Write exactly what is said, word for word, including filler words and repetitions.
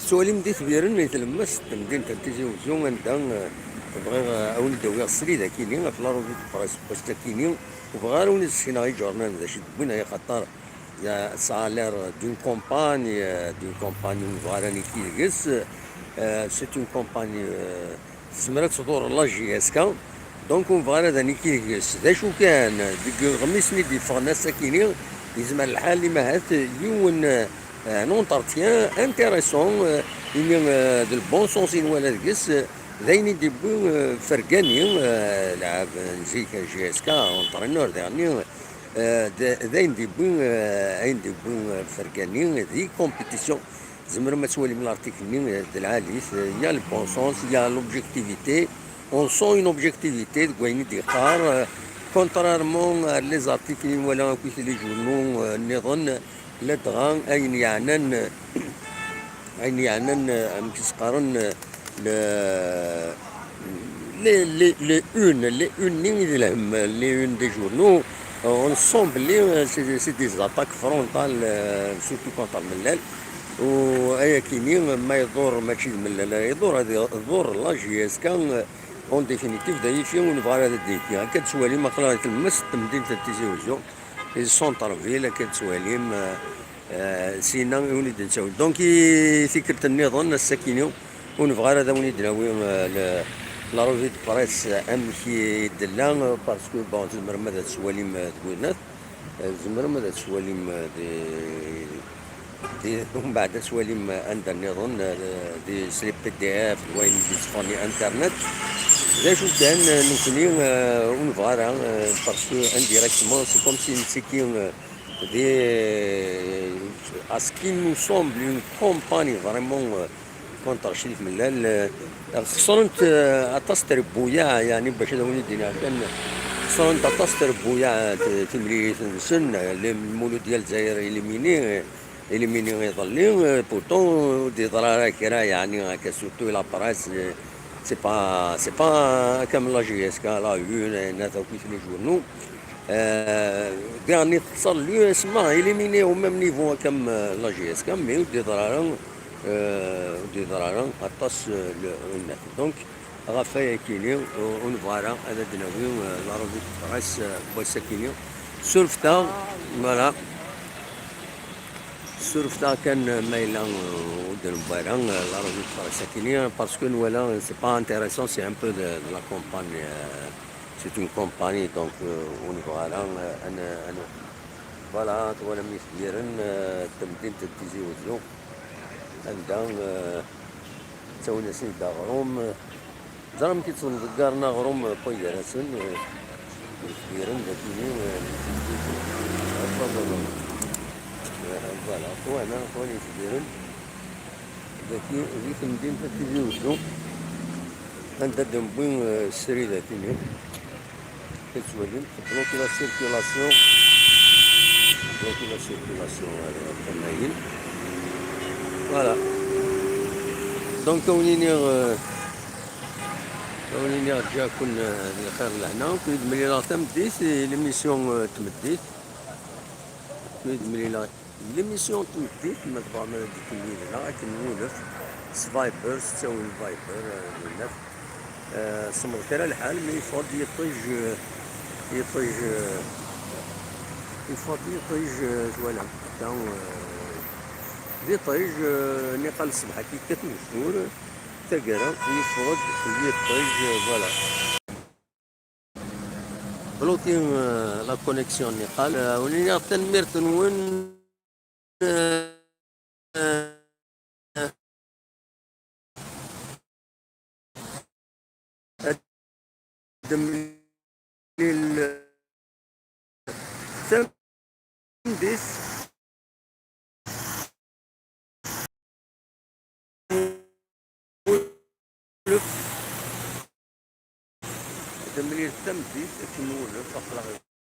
Tettwalim di Tbiren i tlemmast n temdint n Tizi Wezzu, anda, eh, bɣiɣ, eh, ad wen-d-awiɣ srid akini ɣef la revue de presse n wass akini, ur bɣiɣ ara ad wen-d-sekneɣ iǧurnan d acu i d-wwin, ay axaṭer, ya, ça a l'air d'une campagne, euh, d'une campagne ur nebɣi ara nekki deg-s. Euh, c'est une campagne, euh, tezmer ad tḍurr la J S K. Donc ur nebɣi ara ad nekki deg-s. D acu kan, deg uɣmis-nni d-yeffɣen ass-akini, yezmer lḥal imahat yiwen, euh, un entretien intéressant, euh, imi, euh, d le bon sens i nwala deg-s, euh, d ayen i d-yewwi, euh, Fergani, euh, lɛab n zik J S K, entraîneur dernier, euh, d, d ayen d-yewwi, euh, ayen d-yewwi, euh, Fergani di compétition. Tzemrem ad twalim l'article-nni, euh, d lɛali-t, euh, il y a le bon sens, il y a l'objectivité. On sent une objectivité deg wayen i d-yeqqar, euh, contrairement à les articles i nwala akkit les journaux, euh, nniḍen, ladɣa ayen yeɛnan, ayen yeɛnan, amek i s-qqaren, le, les, les, les unes, les unes-nni i d lhemm, les unes des journaux, on sent belli, euh, c'est, c'est des attaques frontales, euh, surtout contre Mellal. U ayakini, ma iḍur mačči d Mellal ara iḍur, ad iḍur la J S K, euh, en définitive, d ayif-i ur nebɣi ara ad d-yekki. Akka d-tettwalim, aql-aɣ di tlemmast n temdint n Tizi Wezzu, di centre-ville, akka d-tettwalim, euh, euh, sina i wen-id-nettawi. Donc, i tikkelt nniḍen, ass-akini, ur nebɣi ara ad awen-id-nawi, euh, le, la revue de presse, euh, amek i d-tella, euh, parce que, bon, tzemrem ad tt-twalim, euh, deg winnat, euh, tzemrem ad tt-twalim, euh, di, di, umbeɛd ad twalim, euh, anda nniḍen, euh, di, s les P D F, d wayen i d-yetteffɣen i internet. D acu kan, euh, nekkni, euh, ur nebɣi ara, euh, parce que indirectement, c'est comme si nettiki, euh, di, à ce qui nous semble, une campagne vraiment, euh, contre Crif Mellal, euh, xesrent, euh, aṭas n trebbuyaɛ, yeɛni bac ad awen-id-iniɣ kan, xesrent aṭas n trebbuyaɛ, euh, t-, timlilit-nsen, euh, le Mouloudia Lezzayer éliminé, euh, éliminé iḍelli, euh, pourtant, ur d-yeḍra ara kra, yeɛni, akka, surtout la presse, euh, c'est pas, c'est pas comme la J S K, la une, euh, nat akk les journaux. Euh, dernier teṭṭṣer l'U S M A, éliminé au même niveau comme, euh, la J S K, mais ur d-yeḍra ara, euh, ur d-yeḍra ara aṭas, euh, le, le net. Donc, ɣef wayakini, ur, ur nebɣi ara ad d-nawi, euh, la revue de presse, euh, n wass-akini. Surfet-aɣ, voilà. Surfet-aɣ kan, euh, ma yella, euh, ur d-newwi ara, euh, la revue de presse-akini, parce que nwala, euh, c'est pas intéressant, c'est un peu de, de la campagne, euh, c'est une campagne, donc, euh, ur nebɣi ara, euh, ad n-, ad n-, voilà, twalam Itbiren, euh, tamdint n Tizi Wezzu, anda, euh, ttawin-asen-id aɣrum, euh, ẓer amek i ttḍeggaren aɣrum, euh, wway gar-asen, euh, Itbiren d akini, euh, voilà, twana, twana Itbiren. Dagi, di temdint n Tizi Wezzu, anda d-newwi, euh, srid akini. Tettwalim, tbloki la circulation. Tbloki la circulation, euh, tamayin. Voilà. Donc, ad wen-iniɣ, euh, ad wen-iniɣ ǧǧa-ken, euh, di lxir d lehna. Ken-id-mlileɣ tameddit, i l'émission, euh, tmeddit. Ken-id-mlileɣ. L'émission n tmeddit, ma tebɣam ad d-ikum yid-neɣ, akken nwulef s Viber, s ttawil Viber, euh, winnat. Euh, semmeḍ kra lḥal, mais yeffeɣ-d yiṭij, euh, yiṭij, euh, yeffeɣ-d yiṭij, euh, twalam. Akka, euh, d iṭij, euh, niqal ṣṣbeḥ-agi yekkat ugeffur, taggara, yeffeɣ-d yiṭij, euh, voilà. Bloqué, euh, la connexion niqal. Euh, ولينا تنميرت نون، euh, euh, تمليل تمديس. Tamlilt tameddit, akken nwulef, aql-aɣ